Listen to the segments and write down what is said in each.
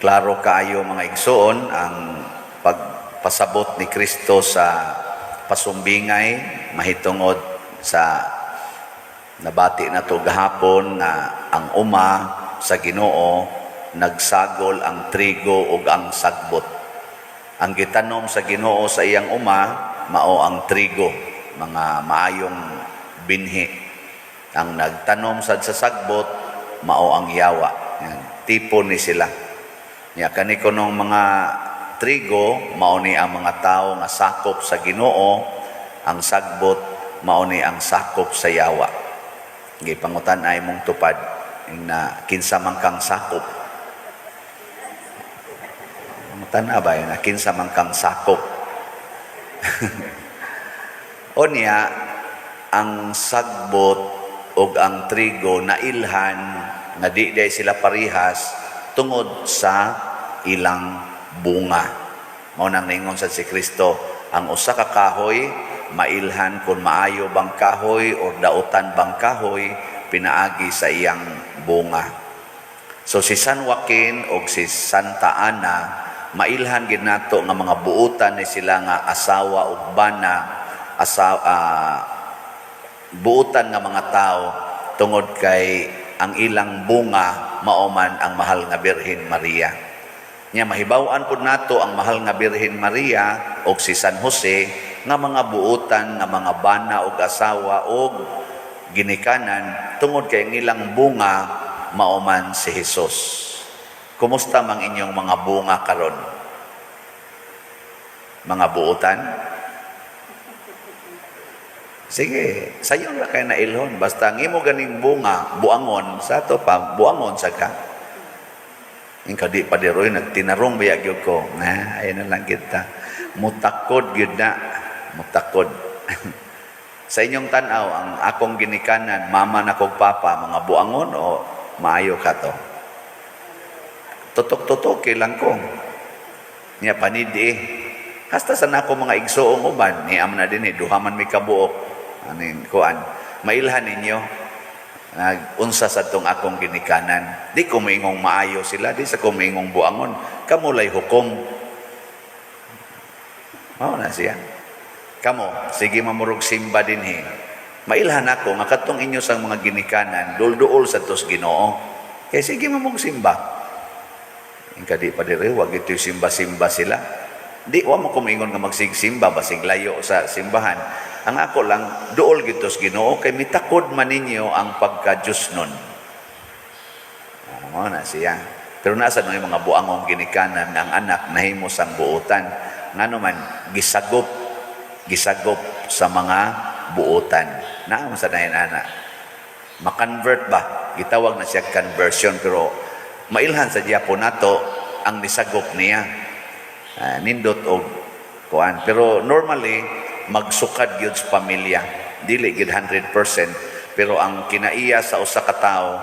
Klaro kaayo, mga igsoon, ang pagpasabot ni Kristo sa pasumbingay mahitungod sa nabati nato gahapon nga ang uma sa Ginoo nagsagol ang trigo ug ang sagbot. Ang gitanom sa Ginoo sa iyang uma mao ang trigo, mga maayong binhi. Ang nagtanom sad sa sagbot mao ang yawa. Yan, tipo ni sila. Nya kani kunong mga trigo mao ni ang mga tao nga sakop sa Ginoo, ang sagbot mao ni ang sakop sa yawa. Gipangutan ay mong tupad na kinsa man kang sakop. Pangutan ba na kinsa man kang sakop. Unya, ang sagbot ug ang trigo nailhan nga di day sila parihas tungod sa ilang bunga. Mao nang ningon sa si Kristo, ang usa ka kahoy mailhan kung maayo bang kahoy or dautan bang kahoy pinaagi sa iyang bunga. So si San Joaquin o si Santa Ana, mailhan gid nato nga mga buutan ni sila nga asawa ug bana, buutan nga mga tao, tungod kay ang ilang bunga mao man ang Mahal nga Birhen Maria. Nya mahibaw-an pud nato ang Mahal nga Birhen Maria og si San Jose nga mga buutan nga mga bana og asawa og ginikanan tungod kay ang ilang bunga mao man si Jesus. Kumusta mang inyong mga bunga karon? Mga buutan? Sige, sayon ra kay na ilhon. Basta ang imo ganing bunga, buangon, sa to pa, buangon sa ka. Yung kadi pa diroy, nagtinarong biya gyud ko. Na, ayun na lang kita. Mutakod gyud na. Mutakod. Sa inyong tanaw, ang akong ginikanan, mama na kog papa, mga buangon o maayo ka to? Tutok-tutok, lang ko. Niya panidi eh. Hasta sa nako mga igsoong uban, ni am na din eh, duha man mi kabuok. Aning kuan. Mailhan ninyo nag unsa sa tong akong ginikanan. Di ko moingong maayo sila, di sa ko moingong buangon. Kamo lay hukom. Mao na siya. Kamo, sige mamurog simba dinhi. Mailhan ako nga katong inyo sang mga ginikanan, dul-duol sa tos Ginoo. Kay sige mamog simba. Ingka di pa dire, wag ito simba-simba sila. Di wa mo kumingon nga magsigsimba basig layo sa simbahan. Ang ako lang, duol gito sa Ginoo kay mitakod man ninyo ang pagka-Diyos nun. Mao na siya. Pero nasa no yung mga buangong ginikanan nga ang anak nahimo sang buutan. Ngano man gisagop, gisagop sa mga buutan. Naa man sa nahin ana. Ma-convert ba? Gitawag na siya conversion, pero mailhan sa gyapon nato ang nisagop niya. Nindot og kuan. Pero normally magsukad gyud sa pamilya. Dili gyud 100%, pero ang kinaiya sa usa ka tawo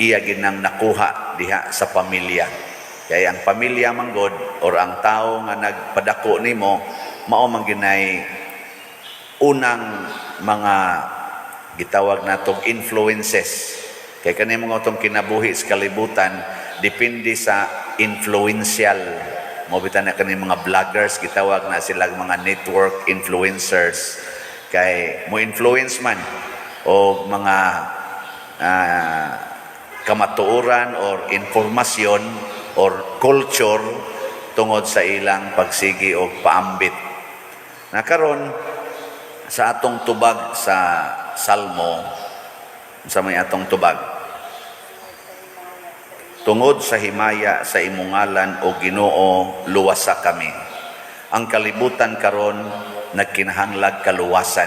iya gyud nang nakuha diha sa pamilya. Kay ang pamilya manggod or ang tao nga nagpadako nimo mao man ginay unang mga gitawag natong influences. Kay kani mga atong kinabuhi sa kalibutan depende sa influential. Mo bitan na kani mga vloggers, gitawag na sila mga network influencers kay mo influence man o mga kamatuoran or informasyon or culture tungod sa ilang pagsigi og paambit. Na karon sa atong tubag sa Salmo, sa may atong tubag. "Tungod sa himaya sa imong ngalan, o Ginoo, luwasa kami." Ang kalibutan karon nagkinahanglag kaluwasan.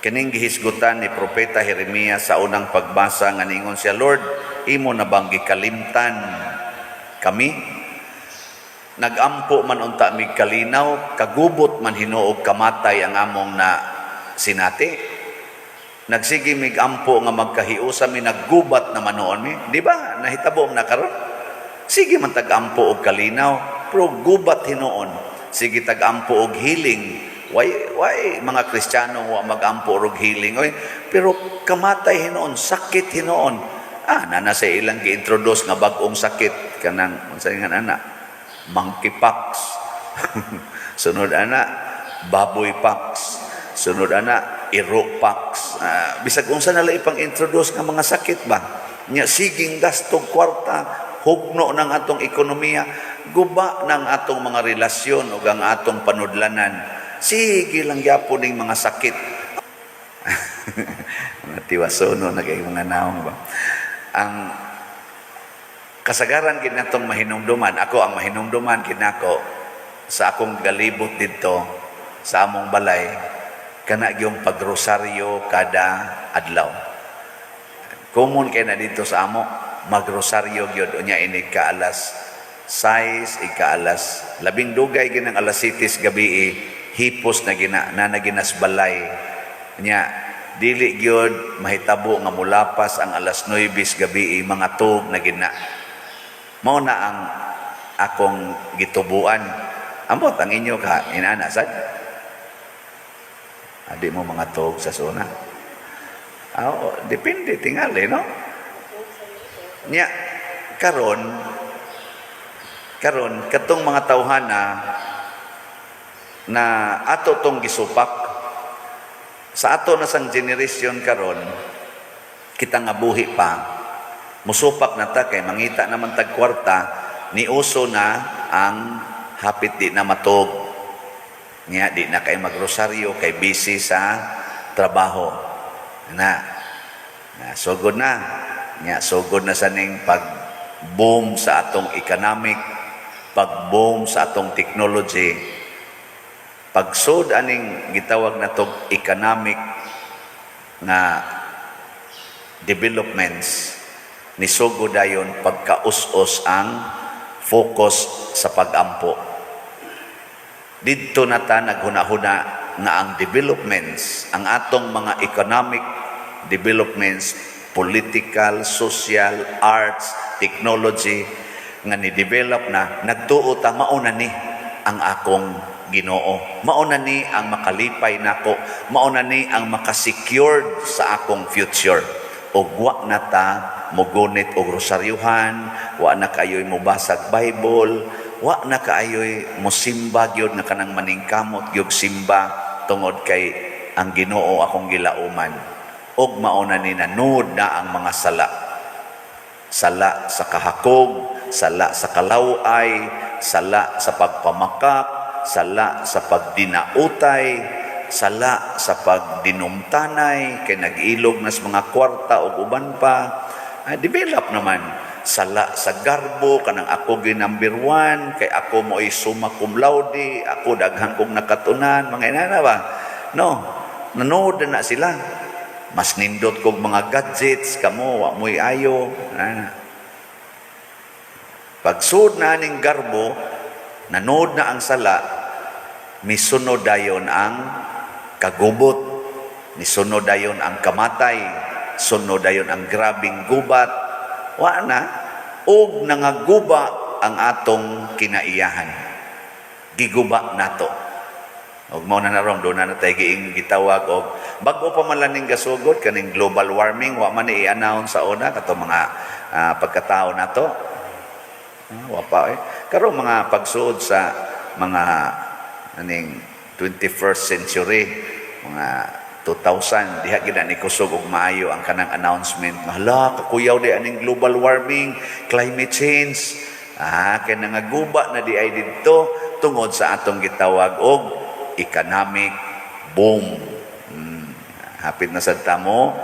Kining gihisgutan ni Propeta Jeremias sa unang pagbasa nga ningon siya, "Lord, imo na bang gikalimtan kami? Nagampo man unta mig kalinaw, kagubot man hinuog kamatay ang among na sinati. Nagsige mig ampo nga magkahiusa mi, naggubat na man mi." Di ba? Nahitabo na karon. Sige man tag-ampo og kalinaw, pero gubat hinuon. Sige tag-ampo og healing. Why mga Kristiyano wa mag-ampo og healing? Oy, pero kamatay hinuon, sakit hinuon. Na na sa ilang gi-introduce nga bag-ong sakit kanang unsa nga ana, monkeypox. Sunod ana, baboy pox. Sunod ana, iro pox. Bisag unsa na lang ipang introduce nga mga sakit ba. Nya siging gastog kwarta, hugno ng atong ekonomiya, guba ng atong mga relasyon ug ang atong panudlanan. Sige lang gyapon ning mga sakit. Mga tiwasono na kay mga naong ba. Ang kasagaran gid natong mahinumduman, ako ang mahinumduman gid nako sa akong galibot didto sa among balay, kana gyung pagrosaryo kada adlaw. Common kay na dito sa amo, magrosaryo gyud unya inig ka alas 6, ika alas labing dugay ginang alas 7 gabi, hipos na gina na naginas balay. Nya dili gyud mahitabo nga mulapas ang alas 9 gabi, mga tug na gina. Mao na ang akong gitubuan. Ambot ang inyo ka inana sad. Adi mo mga tug sa suna. Ah, oo, depende tingali, no? Nya karon karon katong mga tawhana na ato tong gisupak sa ato na sang generation karon, kita nga buhi pa, musupak na ta kay mangita naman tag kwarta, ni uso na ang hapit di na matug nya, di na kay magrosaryo kay busy sa trabaho na na sugod na nya, sugod na sa ning pag boom sa atong economic, pag boom sa atong technology. Pagsud aning gitawag na tog economic nga developments, nisugod dayon pagkaus-os ang focus sa pagampo. Didto na ta naghuna-huna nga ang developments, ang atong mga economic developments, political, social, arts, technology nga ni-develop na, nagtuo ta mao na ni ang akong Ginoo. Mao na ni ang makalipay nako, mao na ni ang makasecured sa akong future. Ug wa na ta mogunit og rosaryuhan, wa na kayo'y mobasag Bible, wa na kaayo'y mosimba gyud nga kanang maningkamot gyud simba tungod kay ang Ginoo akong gilauman. Ug mao na ni nanud na ang mga sala. Sala sa kahakog, sala sa kalaway, sala sa pagpamakak, sala sa pagdinautay, sala sa pagdinumtanay, kay nag-ilog nas mga kwarta ug uban pa. Develop naman. Sala sa garbo, kanang ako gyud number one, kay ako mo'y summa cum laude, ako daghan kong nakatunan, mga inana ba? No, nanood na na sila. Mas nindot kog mga gadgets, kamo, wa mo'y ayo. Ana. Pagsud na aning garbo, nanood na ang sala, misunod dayon ang kagubot, misunod dayon ang kamatay, sunod dayon ang grabing gubat, wa na, ug nangaguba ang atong kinaiyahan. Giguba nato. Ug mao na naron doon na natay giing gitawag og bag-o pa man lang ning gasugod kaning global warming, wa man ni i-announce sa una kato mga pagkatao nato. Wa pa eh. Karon mga pagsuod sa mga aning 21st century, mga 2000 diha gid na ni kusog og maayo ang kanang announcement. Hala, kakuyaw di aning global warming, climate change. Kay nangaguba na di ay didto tungod sa atong gitawag og economic boom. Hapit na sad ta mo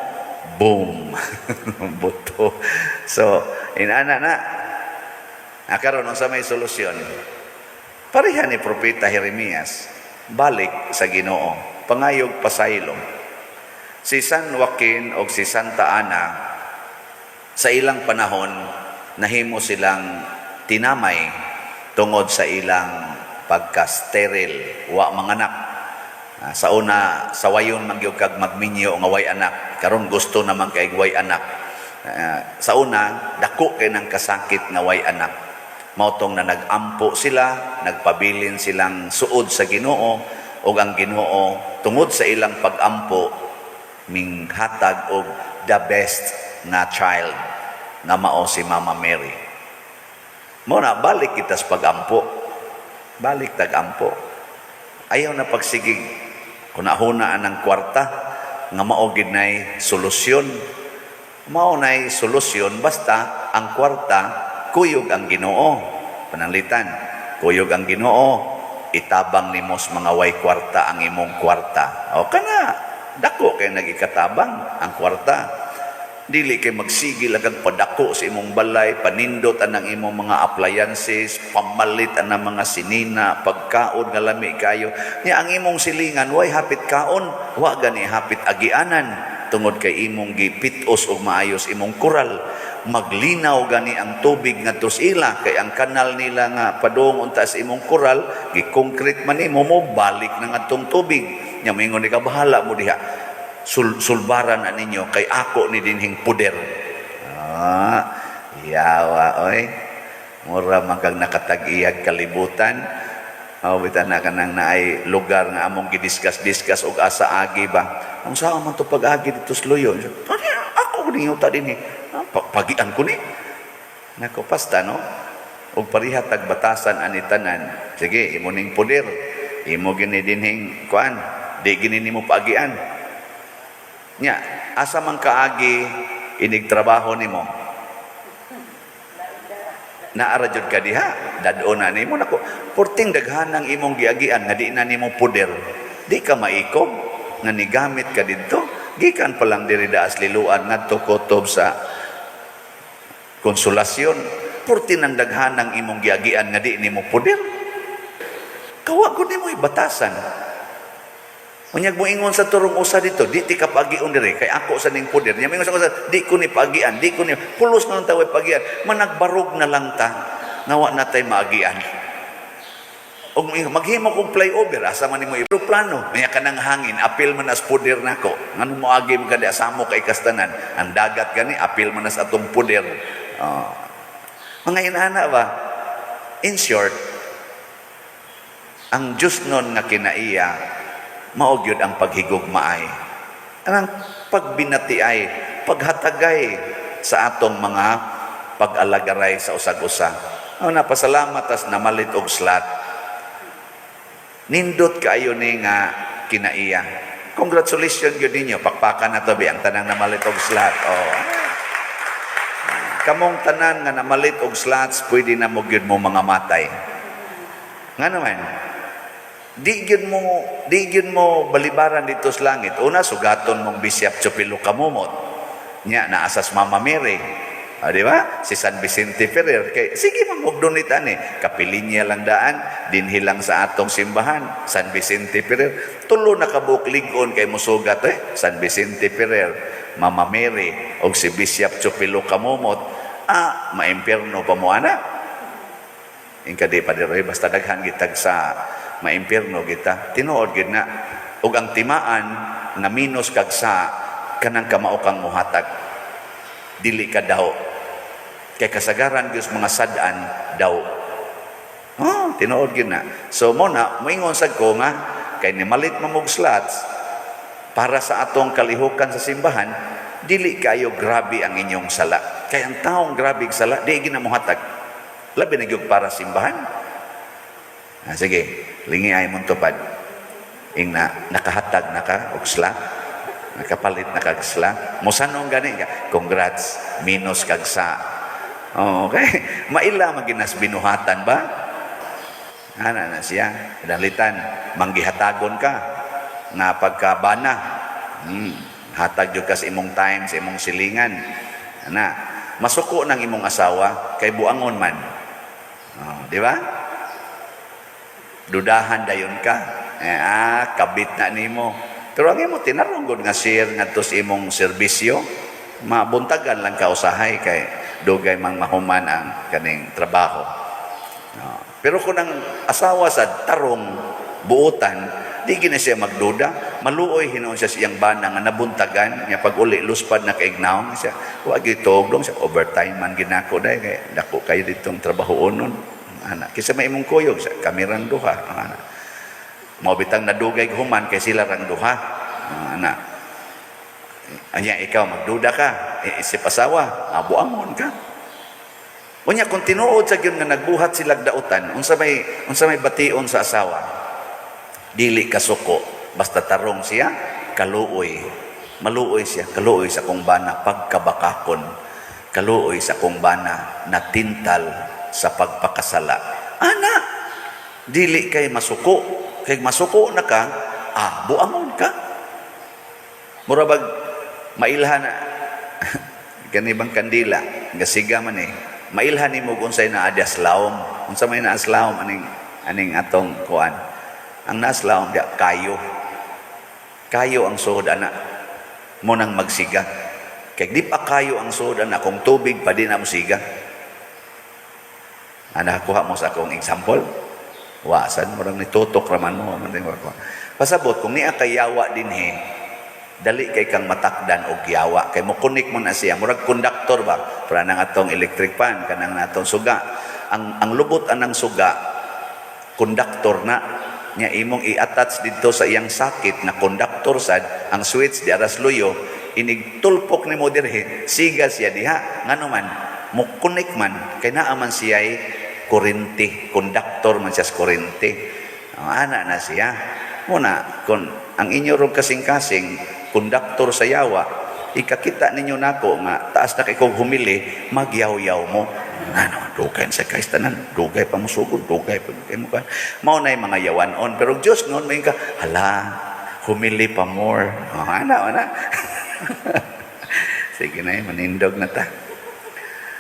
boom. Buto. So, inana na. Karon unsa may solusyon? Pareha ni Propeta Jeremias, balik sa Ginoo, pangayog pasaylo. Si San Joaquin o si Santa Ana, sa ilang panahon nahimo silang tinamay tungod sa ilang pagka-sterile, wa manganak. Sa una, sawayon man gyud kag magminyo nga way anak. Karon gusto naman kay way anak. Sa una, dako kay nang kasakit nga way anak. Mao tong na nag-ampo sila, nagpabilin silang suod sa Ginoo, ug ang Ginoo tungod sa ilang pag-ampo minghatag og the best nga child. nga mao si Mama Mary. Mao na balik kita sa pagampo. Balik tag-ampo. Ayaw na pagsigig hunahuna ang kwarta nga mao gid nay solusyon. Mao nay solusyon basta ang kwarta kuyog ang Ginoo. Pananglitan, kuyog ang Ginoo, itabang nimo sa mga way kwarta ang imong kwarta. O kana, dako kay nagikatabang ang kwarta. Dili kay magsige lang kag padako sa imong balay, panindot anang imong mga appliances, pamalit anang mga sinina, pagkaon nga lami kayo. Nya ang imong silingan way hapit kaon, wa gani hapit agianan tungod kay imong gipitos og maayos imong kural. Maglinaw gani ang tubig ngadto sa ila kay ang kanal nila nga padung unta sa imong kural, gi-concrete man nimo, mo balik na ngadtong tubig. Nya moingon ka, "Bahala mo diha, sulbaran na ninyo kay ako ni dinhing puder." Ah, yawa oy. Mura man kag nakatag-iyag kalibutan. Oh, bitan na kanang naay lugar nga among gidiscuss-discuss og asa agi ba. Ang saa man to pag-agi dito sa Luyo? Ako ni yuta dinhi. Ah, pagian ko ni. Nako, pasta no. Og pareha tag batasan ani tanan. Sige, imo ning puder. Imo gini dinhing kuan. Di gini nimo paagian. Nya, asa man kaagi inig trabaho nimo? Naara jud ka diha, dad-on na nimo nako. Porting daghanang imong giagian nga di na nimo puder. Di ka maikog nga nigamit ka didto. Gikan pa lang diri daas Liloan ngadto kutob sa Konsolasyon. Porti nang daghanang imong giagian nga di nimo puder. Kawa gud nimo ibatasan. Unyag mo ingon sa turong usa dito, "Di ti ka pagion dire kay ako sa ning puder." Nya moingon sa usa, "Di ko ni pagian, di ko ni pulos na lang ta way pagian." Managbarog na lang ta nga wa na tay maagian. Og maghimo kog flyover, asa man nimo plano? Nya kanang hangin, apil man as puder nako. Ngano moagi man ka samo kay kastanan? Ang dagat gani apil man as atong puder. Oh. Mga inana ba? In short, ang Diyos nun nga kinaiya, mao gyud ang paghigugmaay. Anang pagbinatiay, paghatagay sa atong mga pag-alagaray sa usag-usa. Oh, napasalamat tas namalit og slot. Nindot kaayo ni nga kinaiya. Congratulations gyud ninyo. Pakpakan na to bi ang tanang namalit og slot. Oh. Kamong tanan nga namalit og slots, pwede na mo gyud mo mga matay. Nga naman, di gyud mo balibaran dito sa langit. Una, sugaton mong Bishop Chupilo Kamumot. Nya naasas Mama Mary. Ah, di ba? Si San Vicente Ferrer. Kay, sige man og donate ani. Kapilinya lang daan, dinhi lang sa atong simbahan. San Vicente Ferrer. Tulo na kabuok lig-on kay musugat eh. San Vicente Ferrer, Mama Mary, og si Bishop Chupilo Kamumot. Ah, maimpierno pa mo ana. Ingka di pa diri, basta daghan gitag sa maimpierno kita. Tinuod gid na. Ug ang timaan nga minus kag sa kanang kamao kang muhatag. Dili ka daw. Kay kasagaran gyud mga sad-an daw. Oh, tinuod gyud na. So mo na moingon sad ko nga kay nimalit man mog slots para sa atong kalihukan sa simbahan, dili kayo grabe ang inyong sala. Kay ang taong grabe ang sala, di gina mohatag. Labi na gyud para simbahan. Ah, sige, lingi ay mong tupad. Ing na, nakahatag na ka og slot. Nakapalit na kag slot. Musanong gani ka. Congrats, minus kag sa. Oh, okay. Maila maginas binuhatan ba? Ana na siya. Dalitan, manggihatagon ka nga pagkabana. Hatag jud ka sa imong time, sa imong silingan. Ana, masuko ng imong asawa kay buangon man. Oh, di ba? Dudahan dayon ka. Eh, ah, kabit na nimo. Pero ang imo tinarong gud nga share ngadto sa imong serbisyo, mabuntagan lang ka usahay kay dugay mang mahuman ang kaning trabaho. No. Pero kung ang asawa sa tarong buotan, di gina siya magduda, maluoy hinuon siya sa iyang bana nga nabuntagan, nga pag uli luspad na kaignaw siya, wa gituog dong siya, overtime man ginako dai kay dako kayo ditong trabaho nun. Ana, kisa may imong kuyog sa kamirang duha, ana. Mao bitang nadugay human kay sila rang duha. Ana. Anya ikaw magduda ka, isip asawa, buangon ka. Unya kung tinuod sa gyud nga nagbuhat sila dautan, unsa may bation sa asawa? Dili ka suko, basta tarong siya, kaluoy. Maluoy siya, kaluoy sa kong bana pagkabakakon. Kaluoy sa kong bana natintal sa pagpakasala. Ana, dili kay masuko. Kay masuko na ka, buangon ka. Mura bag mailhan na gani bang kandila, gasiga man eh. Mailhan nimo kung unsay naa diya sa lawom. Unsa may naa sa lawom aning atong kuan. Ang naa sa lawom diya kayo. Kayo ang suod ana mo nang magsiga. Kay di pa kayo ang suod ana, kung tubig pa di na mo siga. Ana, kuha mo sa akong example? Wasan mo lang nitutok raman mo. Pasabot, kung niya kay yawa dinhi, dali kay kang matakdan og yawa. Kay mo connect mo na siya. Murag conductor ba? Para nang atong electric fan, kanang natong suga. Ang lubot anang suga, conductor na nya imong i-attach dito sa iyang sakit na conductor sad ang switch di aras luyo, inig tulpok nimo dirhi, siga siya diha. Ngano man mo connect man kay naa man siya kuryente, conductor man siya sa kuryente. Oh, ana na siya muna kung ang inyo rong kasing-kasing conductor sa yawa, ikakita ninyo nako nga taas na kay kong humili, magyaw-yaw mo. Ano, dugay sa kay tanan, dugay pa mo sugod, dugay pa kay mo kan. Mao na yung mga yawanon, pero Diyos noon may ka, hala, humili pa more. Oh, ana, ana. Sige na, manindog na ta.